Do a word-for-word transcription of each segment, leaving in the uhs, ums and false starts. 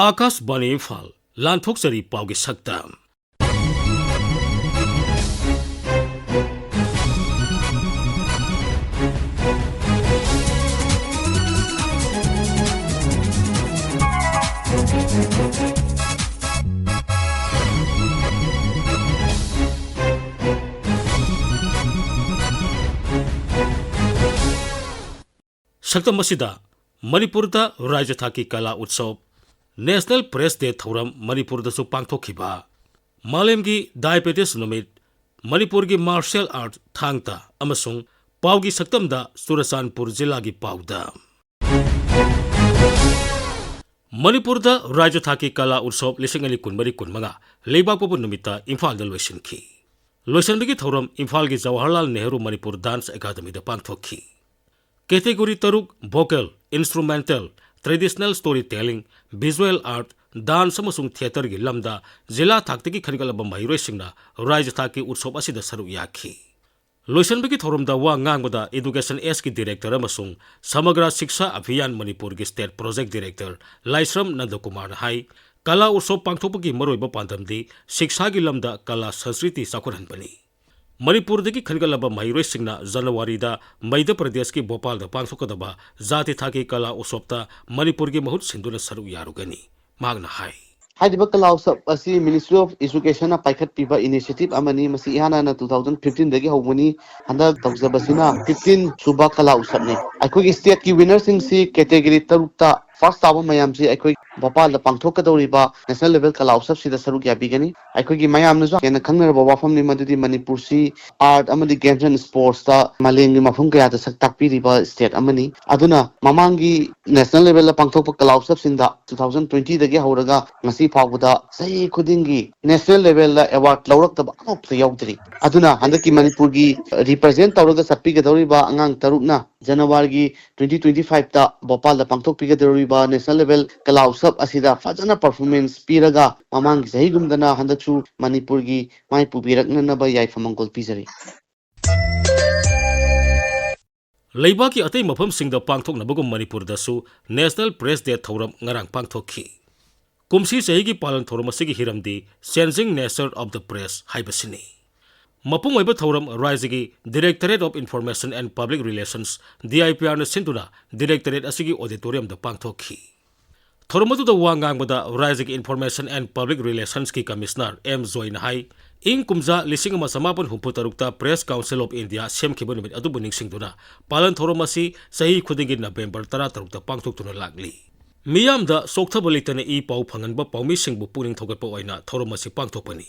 ꯑꯥꯀꯥꯁꯕꯥꯅꯤ ꯏꯝꯐꯥꯜ, ꯂꯥꯟꯊꯣꯛꯆꯔꯤ ꯄꯥꯎꯒꯤ ꯁꯛꯇꯝ꯫ ꯁꯛꯇꯝ ꯑꯁꯤꯗ ꯃꯅꯤꯄꯨꯔꯗ ꯔꯥꯖ꯭ꯌ ꯊꯥꯛꯀꯤ ꯀꯂꯥ ꯎꯠꯁꯕ, National Press Day ꯊꯧꯔꯝ ꯃꯅꯤꯄꯨꯔꯗꯁꯨ ꯄꯥꯡꯊꯣꯛꯈꯤꯕ, ꯃꯥꯂꯦꯝꯒꯤ diabetes ꯅꯨꯃꯤꯠ, ꯃꯅꯤꯄꯨꯔꯒꯤ martial art ꯊꯥꯡ ꯇꯥ ꯑꯃꯁꯨꯡ ꯄꯥꯎꯒꯤ ꯁꯛꯇꯝꯗ ꯆꯨꯔꯆꯥꯟꯄꯨꯔ ꯖꯤꯂꯥꯒꯤ ꯄꯥꯎꯗ꯫ ꯃꯅꯤꯄꯨꯔꯗ ꯔꯥꯖ꯭ꯌ ꯊꯥꯛꯀꯤ ꯀꯂꯥ ꯎꯠꯁꯕ ꯂꯤꯁꯤꯡ ꯑꯅꯤ ꯀꯨꯟꯃꯔꯤ ꯀꯨꯟꯃꯉꯥ ꯂꯩꯕꯥꯛꯄꯣꯛꯄ ꯅꯨꯃꯤꯠꯇ ꯏꯝꯐꯥꯜꯗ ꯂꯣꯏꯁꯤꯟꯈꯤ꯫ ꯂꯣꯏꯁꯤꯟꯕꯒꯤ ꯊꯧꯔꯝ ꯏꯝꯐꯥꯜꯒꯤ ꯖꯋꯥꯍꯔꯂꯥꯜ ꯅꯦꯍꯔꯨ ꯃꯅꯤꯄꯨꯔ dance academyꯗ ꯄꯥꯡꯊꯣꯛꯈꯤ꯫ Category ꯇꯔꯨꯛ, vocal, instrumental, traditional story telling, visual art, dance ꯑꯃꯁꯨꯡ theatreꯒꯤ ꯂꯝꯗ ꯖꯤꯂꯥ ꯊꯥꯛꯇꯒꯤ ꯈꯟꯒꯠꯂꯕ ꯃꯍꯩꯔꯣꯏꯁꯤꯡꯅ ꯔꯥꯖ꯭ꯌ ꯊꯥꯛꯀꯤ ꯎꯠꯁꯕ ꯑꯁꯤꯗ ꯁꯔꯨꯛ ꯌꯥꯈꯤ꯫ ꯂꯣꯏꯁꯤꯟꯕꯒꯤ ꯊꯧꯔꯝꯗ ꯋꯥ ꯉꯥꯡꯕꯗ Education Sꯒꯤ director ꯑꯃꯁꯨꯡ ꯁꯃꯒ꯭ꯔ ꯁꯤꯛꯁꯥ ꯑꯚꯤꯌꯥꯟ ꯃꯅꯤꯄꯨꯔꯒꯤ state project director ꯂꯥꯏꯁ꯭ꯔꯝ ꯅꯟꯗꯀꯨꯃꯥꯔꯅ ꯍꯥꯏ, ꯀꯂꯥ ꯎꯠꯁꯕ ꯄꯥꯡꯊꯣꯛꯄꯒꯤ ꯃꯔꯨꯑꯣꯏꯕ ꯄꯥꯟꯗꯝꯗꯤ ꯁꯤꯛꯁꯥꯒꯤ ꯂꯝꯗ ꯀꯂꯥ ꯁꯪꯁ꯭ꯀ꯭ꯔꯤꯇꯤ ꯆꯥꯎꯈꯠꯍꯟꯕꯅꯤ꯫ ꯃꯅꯤꯄꯨꯔꯗꯒꯤ ꯈꯟꯒꯠꯂꯕ ꯃꯍꯩꯔꯣꯏꯁꯤꯡꯅ ꯖꯅꯋꯥꯔꯤꯗ ꯃꯩꯙ꯭ꯌ ꯄ꯭ꯔꯗꯦꯁꯀꯤ ꯚꯣꯄꯥꯜꯗ ꯄꯥꯡꯊꯣꯛꯀꯗꯕ ꯖꯥꯇꯤ ꯊꯥꯛꯀꯤ ꯀꯂꯥ ꯎꯠꯁꯕꯇ ꯃꯅꯤꯄꯨꯔꯒꯤ ꯃꯍꯨꯠ ꯁꯤꯟꯗꯨꯅ ꯁꯔꯨꯛ ꯌꯥꯔꯨꯒꯅꯤ꯫ ꯃꯍꯥꯛꯅ ꯍꯥꯏ꯫ ꯍꯥꯏꯔꯤꯕ ꯀꯂꯥ ꯎꯠꯁꯕ ꯑꯁꯤ Ministry of Educationꯅ ꯄꯥꯏꯈꯠꯄꯤꯕ initiative ꯑꯃꯅꯤ꯫ ꯃꯁꯤ ꯏꯍꯥꯟ ꯍꯥꯟꯅ two thousand fifteenꯗꯒꯤ ꯍꯧꯕꯅꯤ꯫ ꯍꯟꯗꯛ ꯇꯧꯖꯕꯁꯤꯅ fifteen ꯁꯨꯕ ꯀꯂꯥ ꯎꯠꯁꯕꯅꯤ꯫ ꯑꯩꯈꯣꯏꯒꯤ stateꯀꯤ winnerꯁꯤꯡꯁꯤ category ꯇꯔꯨꯛꯇ first ꯇꯥꯕ ꯃꯌꯥꯝꯁꯤ ꯑꯩꯈꯣꯏ ꯚꯣꯄꯥꯜꯗ ꯄꯥꯡꯊꯣꯛꯀꯗꯧꯔꯤꯕ national level ꯀꯂꯥ ꯎꯠꯁꯕꯁꯤꯗ ꯁꯔꯨꯛ ꯌꯥꯕꯤꯒꯅꯤ꯫ ꯑꯩꯈꯣꯏꯒꯤ ꯃꯌꯥꯝꯅꯁꯨ ꯍꯦꯟꯅ ꯈꯪꯅꯔꯕ ꯋꯥꯐꯝꯅꯤ, ꯃꯗꯨꯗꯤ ꯃꯅꯤꯄꯨꯔꯁꯤ art ꯑꯃꯗꯤ games and sportsꯇ ꯃꯥꯂꯦꯝꯒꯤ ꯃꯐꯝ ꯀꯌꯥꯗ ꯁꯛ ꯇꯥꯛꯄꯤꯔꯤꯕ state ꯑꯃꯅꯤ꯫ ꯑꯗꯨꯅ ꯃꯃꯥꯡꯒꯤ national levelꯗ ꯄꯥꯡꯊꯣꯛꯄ ꯀꯂꯥ ꯎꯠꯁꯕꯁꯤꯡꯗ two thousand twentyꯗꯒꯤ ꯍꯧꯔꯒ ꯉꯁꯤ ꯐꯥꯎꯕꯗ ꯆꯍꯤ ꯈꯨꯗꯤꯡꯒꯤ national levelꯗ award ꯂꯧꯔꯛꯇꯕ ꯑꯃꯐꯥꯎ ꯌꯥꯎꯗ꯭ꯔꯤ꯫ ꯑꯗꯨꯅ ꯍꯟꯗꯛꯀꯤ ꯃꯅꯤꯄꯨꯔꯒꯤ represent ꯇꯧꯔꯒ ꯆꯠꯄꯤꯒꯗꯧꯔꯤꯕ ꯑꯉꯥꯡ ꯇꯔꯨꯛꯅ ꯖꯅꯋꯥꯔꯤꯒꯤ twenty twenty fiveꯇ ꯚꯣꯄꯥꯜꯗ ꯄꯥꯡꯊꯣꯛꯄꯤꯒꯗꯧꯔꯤꯕ national level ꯀꯂꯥ ꯎꯠꯁꯕ ꯑꯁꯤꯗ ꯐꯖꯅ performance ꯄꯤꯔꯒ ꯃꯃꯥꯡꯒꯤ ꯆꯍꯤꯒꯨꯝꯗꯅ ꯍꯟꯗꯛꯁꯨ ꯃꯅꯤꯄꯨꯔꯒꯤ ꯃꯥꯏ ꯄꯨꯕꯤꯔꯛꯅꯅꯕ ꯌꯥꯏꯐ ꯃꯪꯒꯣꯜ ꯄꯤꯖꯔꯤ꯫ ꯂꯩꯕꯥꯛꯀꯤ ꯑꯇꯩ ꯃꯐꯝꯁꯤꯡꯗ ꯄꯥꯡꯊꯣꯛꯅꯕꯒꯨꯝ ꯃꯅꯤꯄꯨꯔꯗꯁꯨ National Press Day ꯊꯧꯔꯝ ꯉꯔꯥꯡ ꯄꯥꯡꯊꯣꯛꯈꯤ꯫ ꯀꯨꯝꯁꯤ ꯆꯍꯤꯒꯤ ꯄꯥꯂꯟ ꯊꯧꯔꯝ ꯑꯁꯤꯒꯤ ꯍꯤꯔꯝꯗꯤ Changing Nature of the Press ꯍꯥꯏꯕꯁꯤꯅꯤ꯫ ꯃꯄꯨꯡ ꯑꯣꯏꯕ ꯊꯧꯔꯝ ꯔꯥꯏꯖ꯭ꯌꯒꯤ Directorate of Information and Public Relations, D I P R ꯅ ꯁꯤꯟꯗꯨꯅ Directorate ꯑꯁꯤꯒꯤ auditorium ꯗ ꯄꯥꯡꯊꯣꯛꯈꯤ꯫ ꯊꯧꯔꯝ ꯑꯗꯨꯗ ꯋꯥ ꯉꯥꯡꯕꯗ ꯔꯥꯏꯖ꯭ꯌꯒꯤ Information and Public Relations ꯀꯤ Commissioner ꯑꯦꯝ ꯖꯣꯏꯅ ꯍꯥꯏ, ꯏꯪ ꯀꯨꯝꯖꯥ ꯂꯤꯁꯤꯡ ꯑꯃ ꯆꯃꯥꯄꯟ ꯍꯨꯝꯐꯨ ꯇꯔꯨꯛꯇ Press Council of India ꯁꯦꯝꯈꯤꯕ ꯅꯨꯃꯤꯠ ꯑꯗꯨꯕꯨ ꯅꯤꯡꯁꯤꯡꯗꯨꯅ ꯄꯥꯂꯟ ꯊꯧꯔꯝ ꯑꯁꯤ ꯆꯍꯤ ꯈꯨꯗꯤꯡꯒꯤ November ꯇꯔꯥ ꯇꯔꯨꯛꯇ ꯄꯥꯡꯊꯣꯛꯇꯨꯅ ꯂꯥꯛꯂꯤ꯫ ꯃꯤꯌꯥꯝꯗ ꯆꯣꯛꯊꯕ ꯂꯩꯇꯅ ꯏ ꯄꯥꯎ ꯐꯪꯍꯟꯕ ꯄꯥꯎꯃꯤꯁꯤꯡꯕꯨ ꯄꯨꯛꯅꯤꯡ ꯊꯧꯒꯠꯄ ꯑꯣꯏꯅ ꯊꯧꯔꯝ ꯑꯁꯤ ꯄꯥꯡꯊꯣꯛꯄꯅꯤ꯫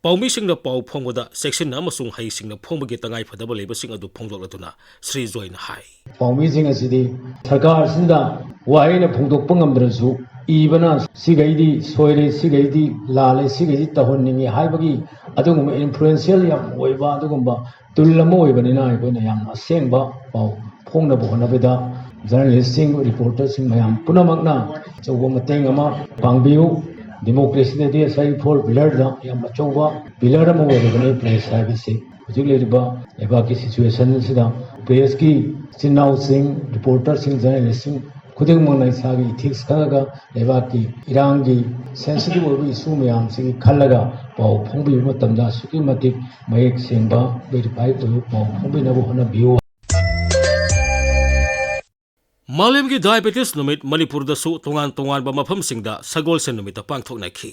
ꯄꯥꯎꯃꯤꯁꯤꯡꯅ ꯄꯥꯎ ꯐꯣꯡꯕꯗ ꯆꯦꯛꯁꯤꯟꯅ ꯑꯃꯁꯨꯡ ꯍꯩꯁꯤꯡꯅ ꯐꯣꯡꯕꯒꯤ ꯇꯉꯥꯏꯐꯗꯕ ꯂꯩꯕꯁꯤꯡ ꯑꯗꯨ ꯐꯣꯡꯗꯣꯛꯂꯗꯨꯅ ꯁ꯭ꯔꯤ ꯖꯣꯏꯅ ꯍꯥꯏ꯫ ꯄꯥꯎꯃꯤꯁꯤꯡ ꯑꯁꯤꯗꯤ ꯁꯔꯀꯥꯔꯁꯤꯗ ꯋꯥꯍꯩꯅ ꯐꯣꯡꯗꯣꯛꯄ ꯉꯝꯗ꯭ꯔꯁꯨ, ꯏꯕꯅ ꯁꯤꯈꯩꯗꯤ ꯁꯣꯏꯔꯦ, ꯁꯤꯈꯩꯗꯤ ꯂꯥꯜꯂꯦ, ꯁꯤꯈꯩꯗꯤ ꯇꯧꯍꯟꯅꯤꯡꯉꯤ ꯍꯥꯏꯕꯒꯤ ꯑꯗꯨꯒꯨꯝꯕ influential ꯌꯥꯝ ꯑꯣꯏꯕ ꯑꯗꯨꯒꯨꯝꯕ tool ꯑꯃ ꯑꯣꯏꯕꯅꯤꯅ ꯑꯩꯈꯣꯏꯅ ꯌꯥꯝꯅ ꯑꯁꯦꯡꯕ ꯄꯥꯎ ꯐꯣꯡꯅꯕ ꯍꯣꯠꯅꯕꯗ journalist ꯁꯤꯡ, reporter ꯁꯤꯡ ꯃꯌꯥꯝ ꯄꯨꯝꯅꯃꯛꯅ ꯑꯆꯧꯕ ꯃꯇꯦꯡ ꯑꯃ ꯄꯥꯡꯕꯤꯌꯨ꯫ Democracy ꯗꯗꯤ ꯉꯁꯥꯏ four pillar ꯗ ꯌꯥꯝ ꯑꯆꯧꯕ pillar ꯑꯃ ꯑꯣꯏꯔꯤꯕꯅꯤ press ꯍꯥꯏꯕꯁꯤ꯫ ꯍꯧꯖꯤꯛ ꯂꯩꯔꯤꯕ ꯂꯩꯕꯥꯛꯀꯤ situation ꯑꯁꯤꯗ press ꯀꯤ ꯏꯆꯤꯟ ꯏꯅꯥꯎꯁꯤꯡ, reporter ꯁꯤꯡ, journalist ꯁꯤꯡ ꯈꯨꯗꯤꯡꯃꯛꯅ ꯏꯁꯥꯒꯤ ethics ꯈꯪꯉꯒ ꯂꯩꯕꯥꯛꯀꯤ ꯏꯔꯥꯡꯒꯤ sensitive ꯑꯣꯏꯕ issue ꯃꯌꯥꯝꯁꯤꯒꯤ ꯈꯜꯂꯒ ꯄꯥꯎ ꯐꯣꯡꯕꯤꯕ ꯃꯇꯝꯗ ꯑꯁꯨꯛꯀꯤ ꯃꯇꯤꯛ ꯃꯌꯦꯛ ꯁꯦꯡꯕ, verify ꯑꯣꯏꯕ ꯄꯥꯎ ꯐꯣꯡꯕꯤꯅꯕ ꯍꯣꯠꯅꯕꯤꯌꯨ꯫ ꯃꯥꯂꯦꯝꯒꯤ diabetes ꯅꯨꯃꯤꯠ ꯃꯅꯤꯄꯨꯔꯗꯁꯨ ꯇꯣꯉꯥꯟ ꯇꯣꯉꯥꯟꯕ ꯃꯐꯝꯁꯤꯡꯗ ꯁꯒꯣꯜꯁꯦꯟ ꯅꯨꯃꯤꯠꯇ ꯄꯥꯡꯊꯣꯛꯅꯈꯤ꯫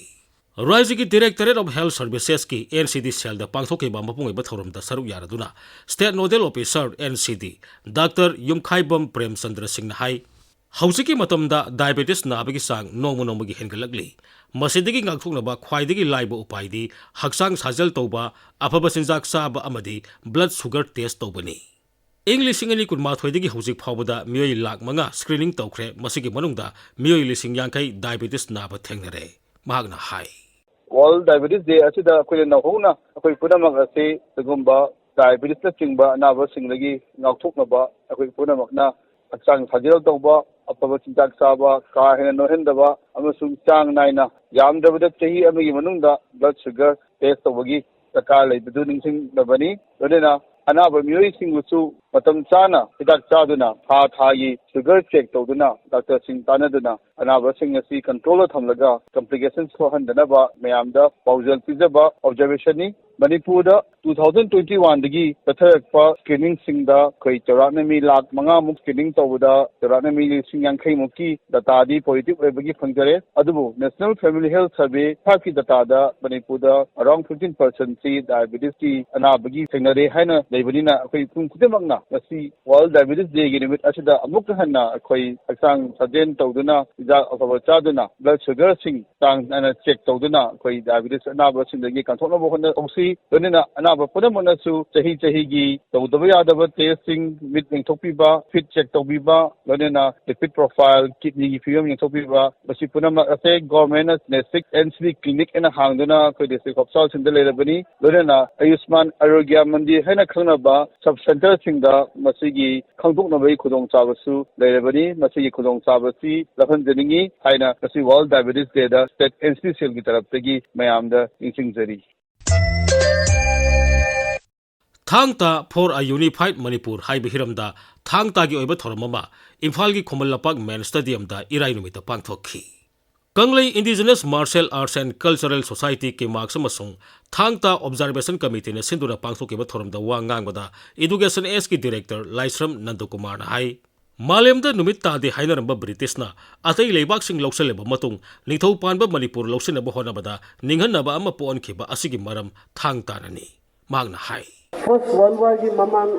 ꯔꯥꯏꯖ꯭ꯌꯒꯤ Directorate of Health Services ꯀꯤ N C D cell ꯗ ꯄꯥꯡꯊꯣꯛꯈꯤꯕ ꯃꯄꯨꯡ ꯑꯣꯏꯕ ꯊꯧꯔꯝꯗ ꯁꯔꯨꯛ ꯌꯥꯔꯗꯨꯅ State Nodal Officer N C D Doctor ꯌꯨꯝꯈꯥꯏꯕꯝ ꯄ꯭ꯔꯦꯝꯆꯟꯗ꯭ꯔ ꯁꯤꯡꯅ ꯍꯥꯏ, ꯍꯧꯖꯤꯛꯀꯤ ꯃꯇꯝꯗ diabetes ꯅꯥꯕꯒꯤ ꯆꯥꯡ ꯅꯣꯡꯃ ꯅꯣꯡꯃꯒꯤ ꯍꯦꯟꯒꯠꯂꯛꯂꯤ꯫ ꯃꯁꯤꯗꯒꯤ ꯉꯥꯛꯊꯣꯛꯅꯕ ꯈ꯭ꯋꯥꯏꯗꯒꯤ ꯂꯥꯏꯕ ꯎꯄꯥꯏꯗꯤ ꯍꯛꯆꯥꯡ ꯁꯥꯖꯦꯜ ꯇꯧꯕ, ꯑꯐꯕ ꯆꯤꯟꯖꯥꯛ ꯆꯥꯕ ꯑꯃꯗꯤ blood sugar test ꯇꯧꯕꯅꯤ꯫ ꯏꯪ ꯂꯤꯁꯤꯡ ꯑꯅꯤ ꯀꯨꯟꯃꯥꯊꯣꯏꯗꯒꯤ ꯍꯧꯖꯤꯛ ꯐꯥꯎꯕꯗ ꯃꯤꯑꯣꯏ ꯂꯥꯈ ꯃꯉꯥ screening ꯇꯧꯈ꯭ꯔꯦ꯫ ꯃꯁꯤꯒꯤ ꯃꯅꯨꯡꯗ ꯃꯤꯑꯣꯏ ꯂꯤꯁꯤꯡ ꯌꯥꯡꯈꯩ diabetes ꯅꯥꯕ ꯊꯦꯡꯅꯔꯦ꯫ ꯃꯍꯥꯛꯅ ꯍꯥꯏ꯫ World Diabetes Day ꯑꯁꯤꯗ ꯑꯩꯈꯣꯏꯅ ꯅꯧꯍꯧꯅ ꯑꯩꯈꯣꯏ ꯄꯨꯝꯅꯃꯛ ꯑꯁꯤ ꯁꯤꯒꯨꯝꯕ diabetes ꯅꯆꯤꯡꯕ ꯑꯅꯥꯕꯁꯤꯡꯗꯒꯤ ꯉꯥꯛꯊꯣꯛꯅꯕ ꯑꯩꯈꯣꯏ ꯄꯨꯝꯅꯃꯛꯅ ꯍꯛꯆꯥꯡ ꯁꯥꯖꯦꯜ ꯇꯧꯕ, ꯑꯐꯕ ꯆꯤꯟꯖꯥꯛ ꯆꯥꯕ, ꯀꯥ ꯍꯦꯟꯅ ꯅꯣꯏꯍꯟꯗꯕ ꯑꯃꯁꯨꯡ ꯆꯥꯡ ꯅꯥꯏꯅ ꯌꯥꯝꯗ꯭ꯔꯕꯗ ꯆꯍꯤ ꯑꯃꯒꯤ ꯃꯅꯨꯡꯗ blood sugar test ꯇꯧꯕꯒꯤ ꯗꯔꯀꯥꯔ ꯂꯩꯕꯗꯨ ꯅꯤꯡꯁꯤꯡꯅꯕꯅꯤ꯫ ꯂꯣꯏꯅꯅ ꯑꯅꯥꯕ ꯃꯤꯑꯣꯏꯁꯤꯡꯕꯨꯁꯨ ꯃꯇꯝ ꯆꯥꯅ ꯍꯤꯗꯥꯛ ꯆꯥꯗꯨꯅ, ꯊꯥ ꯊꯥꯒꯤ sugar check ꯇꯧꯗꯨꯅ, ꯗꯥꯛꯇꯔꯁꯤꯡ ꯇꯥꯟꯅꯗꯨꯅ, ꯑꯅꯥꯕꯁꯤꯡ ꯑꯁꯤ control ꯗ ꯊꯝꯂꯒ complications ꯊꯣꯛꯍꯟꯗꯅꯕ ꯃꯌꯥꯝꯗ ꯄꯥꯎꯖꯦꯜ ꯄꯤꯖꯕ observation ꯅꯤ꯫ ꯃꯅꯤꯄꯨꯔꯗ two thousand twenty one ꯗꯒꯤ ꯆꯠꯊꯔꯛꯄ screening ꯁꯤꯡꯗ ꯑꯩꯈꯣꯏ ꯆꯥꯎꯔꯥꯛꯅ ꯃꯤ ꯂꯥꯈ ꯃꯉꯥꯃꯨꯛ screening ꯇꯧꯕꯗ ꯆꯥꯎꯔꯥꯛꯅ ꯃꯤ ꯂꯤꯁꯤꯡ ꯌꯥꯡꯈꯩ ꯃꯨꯛꯀꯤ data ꯗꯤ positive ꯑꯣꯏꯕꯒꯤ ꯐꯪꯖꯔꯦ꯫ ꯑꯗꯨꯕꯨ National Family Health Survey five ꯀꯤ data ꯗ ꯃꯅꯤꯄꯨꯔꯗ around fifteen percent ꯁꯤ diabetes ꯀꯤ ꯑꯅꯥꯕꯒꯤ ꯊꯦꯡꯅꯔꯦ ꯍꯥꯏꯅ ꯂꯩꯕꯅꯤꯅ, ꯑꯩꯈꯣꯏ ꯃꯤꯄꯨꯝ ꯈꯨꯗꯤꯡꯃꯛꯅ ꯉꯁꯤ World Diabetes Day ꯒꯤ ꯅꯨꯃꯤꯠ ꯑꯁꯤꯗ ꯑꯃꯨꯛꯀ ꯍꯟꯅ ꯑꯩꯈꯣꯏ ꯍꯛꯆꯥꯡ ꯁꯥꯖꯦꯜ ꯇꯧꯗꯨꯅ, ꯆꯤꯟꯖꯥꯛ ꯑꯐꯕ ꯆꯥꯗꯨꯅ, blood sugar ꯁꯤꯡ ꯆꯥꯡ ꯅꯥꯏꯅ check ꯇꯧꯗꯨꯅ ꯑꯩꯈꯣꯏ diabetes ꯑꯅꯥꯕꯁꯤꯡꯗꯒꯤ ꯀꯟꯊꯣꯛꯅꯕ ꯍꯣꯠꯅꯍꯧꯁꯤ꯫ ꯂꯣꯏꯅꯅ ꯑꯅꯥꯕ ꯄꯨꯝꯅꯃꯛꯅꯁꯨ ꯆꯍꯤ ꯆꯍꯤꯒꯤ ꯇꯧꯗꯕ ꯌꯥꯗꯕ test ꯁꯤꯡ, ꯃꯤꯠ ꯌꯦꯡꯊꯣꯛꯄꯤꯕ, feet check ꯇꯧꯕꯤꯕ, ꯂꯣꯏꯅꯅ lipid profile, kidney ꯒꯤ ꯐꯤꯕꯝ ꯌꯦꯡꯊꯣꯛꯄꯤꯕ, ꯃꯁꯤ ꯄꯨꯝꯅꯃꯛ ꯑꯁꯦ government ꯅ district N C D clinic ꯑꯅ ꯍꯥꯡꯗꯨꯅ ꯑꯩꯈꯣꯏ district hospital ꯁꯤꯡꯗ ꯂꯩꯔꯕꯅꯤ꯫ ꯂꯣꯏꯅꯅ Ayushman Arogya Mandir ꯍꯥꯏꯅ ꯈꯪꯅꯕ sub center ꯁꯤꯡꯗ ꯃꯁꯤꯒꯤ ꯈꯪꯗꯣꯛꯅꯕꯒꯤ ꯈꯨꯗꯣꯡꯆꯥꯕꯁꯨ ꯂꯩꯔꯕꯅꯤ꯫ ꯃꯁꯤꯒꯤ ꯈꯨꯗꯣꯡꯆꯥꯕꯁꯤ ꯂꯧꯍꯟꯖꯅꯤꯡꯏ ꯍꯥꯏꯅ ꯉꯁꯤ World Diabetes Day ꯗ state N C D cell ꯒꯤ ꯇꯔꯞꯇꯒꯤ ꯃꯌꯥꯝꯗ ꯅꯤꯡꯁꯤꯡꯖꯔꯤ꯫ ꯊꯥꯡ ꯇꯥ for a Unified Manipur ꯍꯥꯏꯕ ꯍꯤꯔꯝꯗ ꯊꯥꯡ ꯇꯥꯒꯤ ꯑꯣꯏꯕ ꯊꯧꯔꯝ ꯑꯃ ꯏꯝꯐꯥꯜꯒꯤ ꯈꯨꯃꯟ ꯂꯝꯄꯥꯛ main stadium ꯗ ꯏꯔꯥꯏ ꯅꯨꯃꯤꯠꯇ ꯄꯥꯡꯊꯣꯛꯈꯤ꯫ ꯀꯪꯂꯩ Indigenous Martial Arts and Cultural Society, ꯀꯤꯃꯥꯔꯁ, ꯑꯃꯁꯨꯡ ꯊꯥꯡ ꯇꯥ Observation Committee ꯅ ꯁꯤꯟꯗꯨꯅ ꯄꯥꯡꯊꯣꯛꯈꯤꯕ ꯊꯧꯔꯝꯗ ꯋꯥ ꯉꯥꯡꯕꯗ Education S ꯀꯤ director ꯂꯥꯏꯁ꯭ꯔꯝ ꯅꯟꯗꯀꯨꯃꯥꯔꯅ ꯍꯥꯏ, ꯃꯥꯂꯦꯝꯗ ꯅꯨꯃꯤꯠ ꯇꯥꯗꯦ ꯍꯥꯏꯅꯔꯝꯕ ꯕ꯭ꯔꯤꯇꯤꯁꯅ ꯑꯇꯩ ꯂꯩꯕꯥꯛꯁꯤꯡ ꯂꯧꯁꯤꯜꯂꯕ ꯃꯇꯨꯡ, ꯅꯤꯡꯊꯧ ꯄꯥꯟꯕ ꯃꯅꯤꯄꯨꯔ ꯂꯧꯁꯤꯟꯅꯕ ꯍꯣꯠꯅꯕꯗ ꯅꯤꯡꯍꯟꯅꯕ ꯑꯃ ꯄꯣꯛꯍꯟꯈꯤꯕ ꯑꯁꯤꯒꯤ ꯃꯔꯝ ꯊꯥꯡ ꯇꯥꯅꯅꯤ꯫ ꯃꯍꯥꯛꯅ ꯍꯥꯏ꯫ First World War ꯒꯤ ꯃꯃꯥꯡ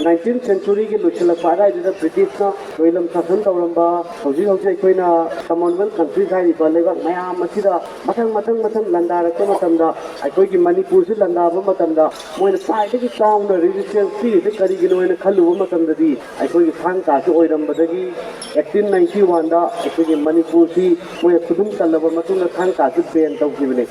nineteenth century ꯒꯤ ꯂꯣꯏꯁꯤꯜꯂꯛꯄ ꯑꯗꯥꯏꯗꯨꯗ ꯕ꯭ꯔꯤꯇꯤꯁꯅ ꯂꯣꯏꯂꯝ ꯁꯥꯁꯟ ꯇꯧꯔꯝꯕ, ꯍꯧꯖꯤꯛ ꯍꯧꯖꯤꯛ ꯑꯩꯈꯣꯏꯅ Commonwealth countries ꯍꯥꯏꯔꯤꯕ ꯂꯩꯕꯥꯛ ꯃꯌꯥꯝ ꯑꯁꯤꯗ ꯃꯊꯪ ꯃꯊꯪ ꯃꯊꯪ ꯂꯥꯟꯗꯥꯔꯛꯄ ꯃꯇꯝꯗ, ꯑꯩꯈꯣꯏꯒꯤ ꯃꯅꯤꯄꯨꯔꯁꯤ ꯂꯥꯟꯗꯥꯕ ꯃꯇꯝꯗ ꯃꯣꯏꯅ ꯈ꯭ꯋꯥꯏꯗꯒꯤ ꯆꯥꯎꯅ resistance ꯄꯤꯔꯤꯁꯦ ꯀꯔꯤꯒꯤꯅꯣ ꯍꯥꯏꯅ ꯈꯜꯂꯨꯕ ꯃꯇꯝꯗꯗꯤ ꯑꯩꯈꯣꯏꯒꯤ ꯊꯥꯡ ꯇꯥꯁꯤ ꯑꯣꯏꯔꯝꯕꯗꯒꯤ eighteen ninety one ꯗ ꯑꯩꯈꯣꯏꯒꯤ ꯃꯅꯤꯄꯨꯔꯁꯤ ꯃꯣꯏꯅ ꯈꯨꯗꯨꯝ ꯆꯜꯂꯕ ꯃꯇꯨꯡꯗ ꯊꯥꯡ ꯇꯥꯁꯤ ban ꯇꯧꯈꯤꯕꯅꯤ꯫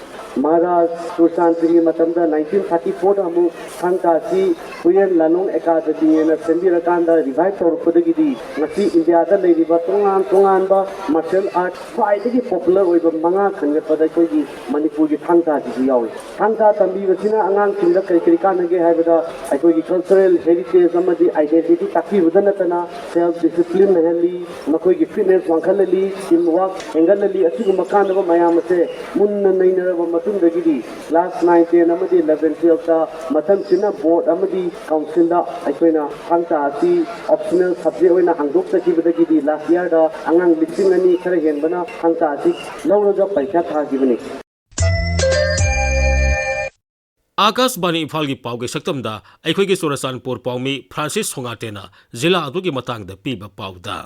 ꯃꯍꯥꯔꯥꯖ ꯁꯨꯔꯆꯥꯟꯗ ꯁꯤꯡꯒꯤ ꯃꯇꯝꯗ nineteen thirty four ꯗ ꯑꯃꯨꯛ ꯊꯥꯡ ꯑꯁꯤ ꯍꯨꯏꯌꯦꯟ ꯂꯥꯅꯣꯡ ꯑꯦꯀꯥꯗꯃꯤꯅ ꯁꯦꯝꯕꯤꯔꯀꯥꯟꯗ revive ꯇꯧꯔꯛꯄꯗꯒꯤꯗꯤ ꯉꯁꯤ ꯏꯟꯗꯤꯌꯥꯗ ꯂꯩꯔꯤꯕ ꯇꯣꯉꯥꯟ ꯇꯣꯉꯥꯟꯕ martial art ꯈ꯭ꯋꯥꯏꯗꯒꯤ popular ꯑꯣꯏꯕ ꯃꯉꯥ ꯈꯟꯒꯠꯄꯗ ꯑꯩꯈꯣꯏꯒꯤ ꯃꯅꯤꯄꯨꯔꯒꯤ ꯊꯥꯡ ꯇꯥꯁꯤꯁꯨ ꯌꯥꯎꯏ꯫ ꯊꯥꯡ ꯇꯥ ꯇꯝꯕꯤꯕꯁꯤꯅ ꯑꯉꯥꯡꯁꯤꯡꯗ ꯀꯔꯤ ꯀꯔꯤ ꯀꯥꯟꯅꯒꯦ ꯍꯥꯏꯕꯗ ꯑꯩꯈꯣꯏꯒꯤ cultural heritage ꯑꯃꯗꯤ identity ꯇꯥꯛꯄꯤꯕꯗ ꯅꯠꯇꯅ self discipline ꯂꯩꯍꯜꯂꯤ, ꯃꯈꯣꯏꯒꯤ fitness ꯋꯥꯡꯈꯠꯍꯜꯂꯤ, team work ꯍꯦꯟꯒꯠꯍꯜꯂꯤ꯫ ꯑꯁꯤꯒꯨꯝꯕ ꯀꯥꯟꯅꯕ ꯃꯌꯥꯝ ꯑꯁꯦ ꯃꯨꯟꯅ ꯅꯩꯅꯔꯕ ꯃꯇꯨꯡꯗꯒꯤꯗꯤ class nine, ten ꯑꯃꯗꯤ eleven, twelveꯇ ꯃꯊꯪꯁꯤꯅ board ꯑꯃꯗꯤ councilꯗ ꯑꯩꯈꯣꯏꯅ ꯊꯥꯡ ꯇꯥ ꯑꯁꯤ optional subject ꯑꯣꯏꯅ ꯍꯥꯡꯗꯣꯛꯆꯈꯤꯕꯗꯒꯤꯗꯤ last yearꯗ ꯑꯉꯥꯡ ꯂꯤꯁꯤꯡ ꯑꯅꯤ ꯈꯔ ꯍꯦꯟꯕꯅ ꯊꯥꯡ ꯇꯥ ꯑꯁꯤ ꯂꯧꯔꯒ ꯄꯔꯤꯈ꯭ꯌꯥ ꯊꯥꯈꯤꯕꯅꯤ꯫ ꯑꯥꯀꯥꯁꯕꯥꯅꯤ ꯏꯝꯐꯥꯜꯒꯤ ꯄꯥꯎꯒꯤ ꯁꯛꯇꯝꯗ ꯑꯩꯈꯣꯏꯒꯤ ꯆꯨꯔꯆꯥꯟꯄꯨꯔ ꯄꯥꯎꯃꯤ ꯐ꯭ꯔꯥꯟꯁꯤꯁ ꯁꯣꯉꯥꯇꯦꯅ ꯖꯤꯂꯥ ꯑꯗꯨꯒꯤ ꯃꯇꯥꯡꯗ ꯄꯤꯕ ꯄꯥꯎꯗ꯫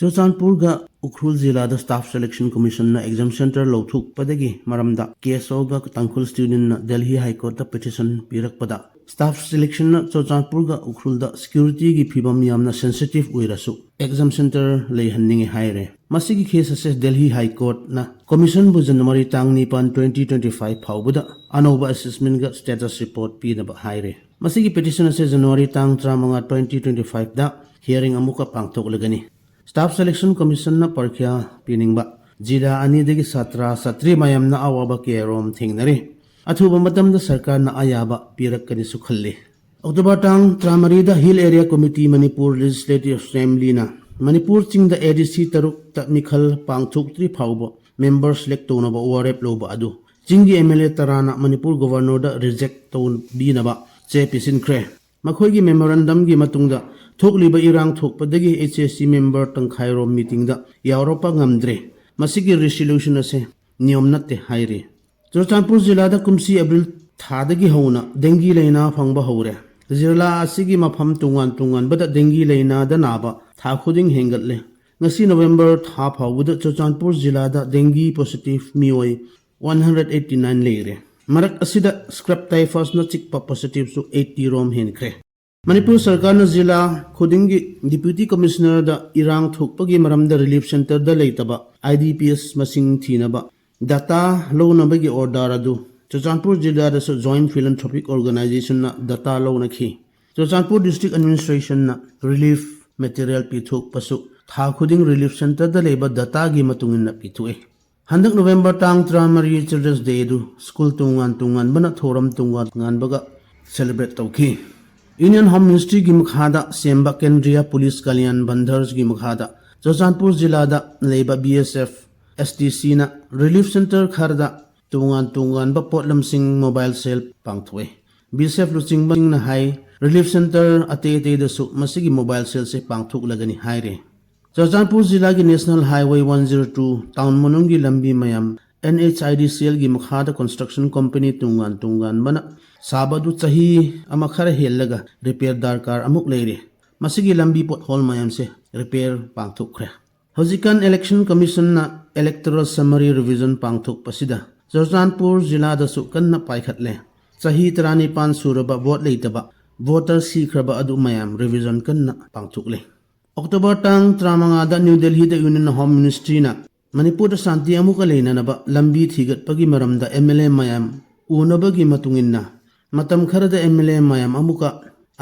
ꯆꯨꯔꯆꯥꯟꯄꯨꯔꯒ ꯎꯈ꯭ꯔꯨꯜ ꯖꯤꯂꯥꯗ staff selection commissionꯅ exam centre ꯂꯧꯊꯣꯛꯄꯗꯒꯤ ꯃꯔꯝꯗ ꯀꯦꯁꯣꯒ ꯇꯥꯡꯈꯨꯜ studentꯅ Delhi High Courtꯇ petition ꯄꯤꯔꯛꯄꯗ, staff selectionꯅ ꯆꯨꯔꯆꯥꯟꯄꯨꯔꯒ ꯎꯈ꯭ꯔꯨꯜꯗ securityꯒꯤ ꯐꯤꯕꯝ ꯌꯥꯝꯅ sensitive ꯑꯣꯏꯔꯁꯨ exam centre ꯂꯩꯍꯟꯅꯤꯡꯉꯤ ꯍꯥꯏꯔꯦ꯫ ꯃꯁꯤꯒꯤ case ꯑꯁꯦ Delhi High Courtꯅ commissionꯕꯨ January ꯇꯥꯡ ꯅꯤꯄꯥꯟ, twenty twenty five ꯐꯥꯎꯕꯗ ꯑꯅꯧꯕ assessmentꯒ status report ꯄꯤꯅꯕ ꯍꯥꯏꯔꯦ꯫ ꯃꯁꯤꯒꯤ petition ꯑꯁꯦ January ꯇꯥꯡ ꯇꯔꯥꯃꯉꯥ, twenty twenty fiveꯗ hearing ꯑꯃꯨꯛꯀ ꯄꯥꯡꯊꯣꯛꯂꯒꯅꯤ꯫ Staff Selection Commissionꯅ ꯄꯔꯤꯈ꯭ꯌꯥ ꯄꯤꯅꯤꯡꯕ ꯖꯤꯂꯥ ꯑꯅꯤꯗꯒꯤ ꯁꯥꯇ꯭ꯔ ꯁꯥꯇ꯭ꯔꯤ ꯃꯌꯥꯝꯅ ꯑꯋꯥꯕ ꯀꯌꯥꯔꯣꯝ ꯊꯦꯡꯅꯔꯤ꯫ ꯑꯊꯨꯕ ꯃꯇꯝꯗ ꯁꯔꯀꯥꯔꯅ ꯑꯌꯥꯕ ꯄꯤꯔꯛꯀꯅꯤꯁꯨ ꯈꯜꯂꯤ꯫ October ꯇꯥꯡ ꯇꯔꯥꯃꯔꯤꯗ Hill Area Committee Manipur Legislative Assemblyꯅ Manipur ꯆꯤꯡꯗ ADC ꯇꯔꯨꯛꯇ ꯃꯤꯈꯜ ꯄꯥꯡꯊꯣꯛꯇ꯭ꯔꯤ ꯐꯥꯎꯕ member select ꯇꯧꯅꯕ ꯋꯥꯔꯦꯞ ꯂꯧꯕ ꯑꯗꯨ ꯆꯤꯡꯒꯤ MLA ꯇꯔꯥꯅ ꯃꯅꯤꯄꯨꯔ Governorꯗ reject ꯇꯧꯕꯤꯅꯕ ꯆꯦ ꯄꯤꯁꯤꯟꯈ꯭ꯔꯦ꯫ ꯃꯈꯣꯏꯒꯤ memorandumꯒꯤ ꯃꯇꯨꯡꯗ ꯊꯣꯛꯂꯤꯕ ꯏꯔꯥꯡ ꯊꯣꯛꯄꯗꯒꯤ HAC member ꯇꯪꯈꯥꯏꯔꯣꯝ meetingꯗ ꯌꯥꯎꯔꯛꯄ ꯉꯝꯗ꯭ꯔꯦ꯫ ꯃꯁꯤꯒꯤ resolution ꯑꯁꯦ ꯅꯤꯌꯣꯝ ꯅꯠꯇꯦ ꯍꯥꯏꯔꯤ꯫ ꯆꯨꯔꯆꯥꯟꯄꯨꯔ ꯖꯤꯂꯥꯗ ꯀꯨꯝꯁꯤ April ꯊꯥꯗꯒꯤ ꯍꯧꯅ dengue ꯂꯥꯏꯅꯥ ꯐꯪꯕ ꯍꯧꯔꯦ꯫ ꯖꯤꯂꯥ ꯑꯁꯤꯒꯤ ꯃꯐꯝ ꯇꯣꯉꯥꯟ ꯇꯣꯉꯥꯟꯕꯗ dengue ꯂꯥꯏꯅꯥꯗ ꯅꯥꯕ ꯊꯥ ꯈꯨꯗꯤꯡ ꯍꯦꯟꯒꯠꯂꯦ꯫ ꯉꯁꯤ November ꯊꯥ ꯐꯥꯎꯕꯗ ꯆꯨꯔꯆꯥꯟꯄꯨꯔ ꯖꯤꯂꯥꯗ dengue positive ꯃꯤꯑꯣꯏ one hundred eighty nine ꯂꯩꯔꯦ꯫ ꯃꯔꯛ ꯑꯁꯤꯗ scrub typhusꯅ ꯆꯤꯛꯄ positiveꯁꯨ eighty ꯔꯣꯝ ꯍꯦꯟꯈ꯭ꯔꯦ꯫ ꯃꯅꯤꯄꯨꯔ ꯁꯔꯀꯥꯔꯅ ꯖꯤꯂꯥ ꯈꯨꯗꯤꯡꯒꯤ Deputy Commissionerꯗ ꯏꯔꯥꯡ ꯊꯣꯛꯄꯒꯤ ꯃꯔꯝꯗ relief centreꯗ ꯂꯩꯇꯕ IDPs ꯃꯁꯤꯡ ꯊꯤꯅꯕ data ꯂꯧꯅꯕꯒꯤ order ꯑꯗꯨ Churachandpur ꯖꯤꯂꯥꯗꯁꯨ Joint Philanthropic Organizationꯅ data ꯂꯧꯅꯈꯤ꯫ Churachandpur District Administrationꯅ relief material ꯄꯤꯊꯣꯛꯄꯁꯨ ꯊꯥ ꯈꯨꯗꯤꯡ relief centreꯗ ꯂꯩꯕ dataꯒꯤ ꯃꯇꯨꯡ ꯏꯟꯅ ꯄꯤꯊꯣꯛꯏ꯫ ꯍꯟꯗꯛ November ꯇꯥꯡ ꯇꯔꯥꯃꯔꯤ Children's Day ꯑꯗꯨ school ꯇꯣꯉꯥꯟ ꯇꯣꯉꯥꯟꯕꯅ ꯊꯧꯔꯝ ꯇꯣꯉꯥꯟ ꯇꯣꯉꯥꯟꯕꯒ celebrate ꯇꯧꯈꯤ꯫ Union Home Ministryꯒꯤ ꯃꯈꯥꯗ ꯁꯦꯝꯕ Kendriya Police Kalyan Bandhageꯒꯤ ꯃꯈꯥꯗ ꯆꯨꯔꯆꯥꯟꯄꯨꯔ ꯖꯤꯂꯥꯗ ꯂꯩꯕ B S F S T Cꯅ relief center ꯈꯔꯗ ꯇꯣꯉꯥꯟ ꯇꯣꯉꯥꯟꯕ ꯄꯣꯠꯂꯝꯁꯤꯡ mobile sale ꯄꯥꯡꯊꯣꯛꯏ꯫ B S F ꯂꯨꯆꯤꯡꯕꯁꯤꯡꯅ ꯍꯥꯏ, relief center ꯑꯇꯩ ꯑꯇꯩꯗꯁꯨ ꯃꯁꯤꯒꯤ mobile saleꯁꯦ ꯄꯥꯡꯊꯣꯛꯂꯒꯅꯤ ꯍꯥꯏꯔꯦ꯫ ꯆꯨꯔꯆꯥꯟꯄꯨꯔ ꯖꯤꯂꯥꯒꯤ National Highway one zero two town ꯃꯅꯨꯡꯒꯤ ꯂꯝꯕꯤ ꯃꯌꯥꯝ N H I D Clꯒꯤ ꯃꯈꯥꯗ construction company ꯇꯣꯉꯥꯟ ꯇꯣꯉꯥꯟꯕꯅ ꯁꯥꯕ ꯑꯗꯨ ꯆꯍꯤ ꯑꯃ ꯈꯔ ꯍꯦꯜꯂꯒ repair ꯗꯔꯀꯥꯔ ꯑꯃꯨꯛ ꯂꯩꯔꯤ꯫ ꯃꯁꯤꯒꯤ ꯂꯝꯕꯤ pothole ꯃꯌꯥꯝꯁꯦ repair ꯄꯥꯡꯊꯣꯛꯈ꯭ꯔꯦ꯫ ꯍꯧꯖꯤꯛꯀꯥꯟ Election Commissionꯅ electoral summary revision ꯄꯥꯡꯊꯣꯛꯄꯁꯤꯗ Churachandpur ꯖꯤꯂꯥꯗꯁꯨ ꯀꯟꯅ ꯄꯥꯏꯈꯠꯂꯦ꯫ ꯆꯍꯤ ꯇꯔꯥꯅꯤꯄꯥꯟ ꯁꯨꯔꯕ vote ꯂꯩꯇꯕ voter ꯁꯤꯈ꯭ꯔꯕ ꯑꯗꯨ ꯃꯌꯥꯝ revision ꯀꯟꯅ ꯄꯥꯡꯊꯣꯛꯂꯤ꯫ October ꯇꯥꯡ ꯇꯔꯥꯃꯉꯥꯗ New Delhiꯗ Union Home Ministryꯅ ꯃꯅꯤꯄꯨꯔꯗ ꯁꯥꯟꯇꯤ ꯑꯃꯨꯛꯀ ꯂꯩꯅꯅꯕ ꯂꯝꯕꯤ ꯊꯤꯒꯠꯄꯒꯤ ꯃꯔꯝꯗ M L A ꯃꯌꯥꯝ ꯎꯅꯕꯒꯤ ꯃꯇꯨꯡ ꯏꯟꯅ ꯃꯇꯝ ꯈꯔꯗ M L A ꯃꯌꯥꯝ ꯑꯃꯨꯛꯀ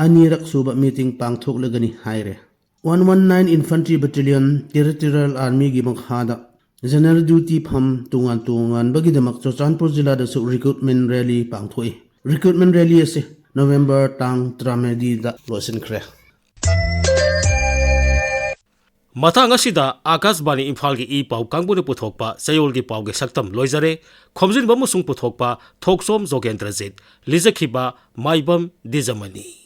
ꯑꯅꯤꯔꯛ ꯁꯨꯕ meeting ꯄꯥꯡꯊꯣꯛꯂꯒꯅꯤ ꯍꯥꯏꯔꯦ꯫ One one nine Infantry Battalion Territorial Armyꯒꯤ ꯃꯈꯥꯗ general duty ꯐꯝ ꯇꯣꯉꯥꯟ ꯇꯣꯉꯥꯟꯕꯒꯤꯗꯃꯛ ꯆꯨꯔꯆꯥꯟꯄꯨꯔ ꯖꯤꯂꯥꯗꯁꯨ recruitment rally ꯄꯥꯡꯊꯣꯛꯏ꯫ Recruitment rally ꯑꯁꯤ November ꯇꯥꯡ ꯇꯔꯥꯃꯔꯤꯗ ꯂꯣꯏꯁꯤꯟꯈ꯭ꯔꯦ꯫ ꯃꯇꯥꯡ ꯑꯁꯤꯗ ꯑꯥꯀꯥꯁꯕꯥꯅꯤ ꯏꯝꯐꯥꯜꯒꯤ ꯏ ꯄꯥꯎ ꯀꯥꯡꯕꯨꯅ ꯄꯨꯊꯣꯛꯄ ꯆꯌꯣꯜꯒꯤ ꯄꯥꯎꯒꯤ ꯁꯛꯇꯝ ꯂꯣꯏꯖꯔꯦ꯫ ꯈꯣꯝꯖꯤꯟꯕ ꯑꯃꯁꯨꯡ ꯄꯨꯊꯣꯛꯄ ꯊꯣꯛꯆꯣꯝ ꯖꯣꯒꯦꯟꯗ꯭ꯔꯖꯤꯠ꯫ ꯂꯤꯖꯈꯤꯕ ꯃꯥꯏꯕꯝ ꯗꯤꯖꯃꯅꯤ꯫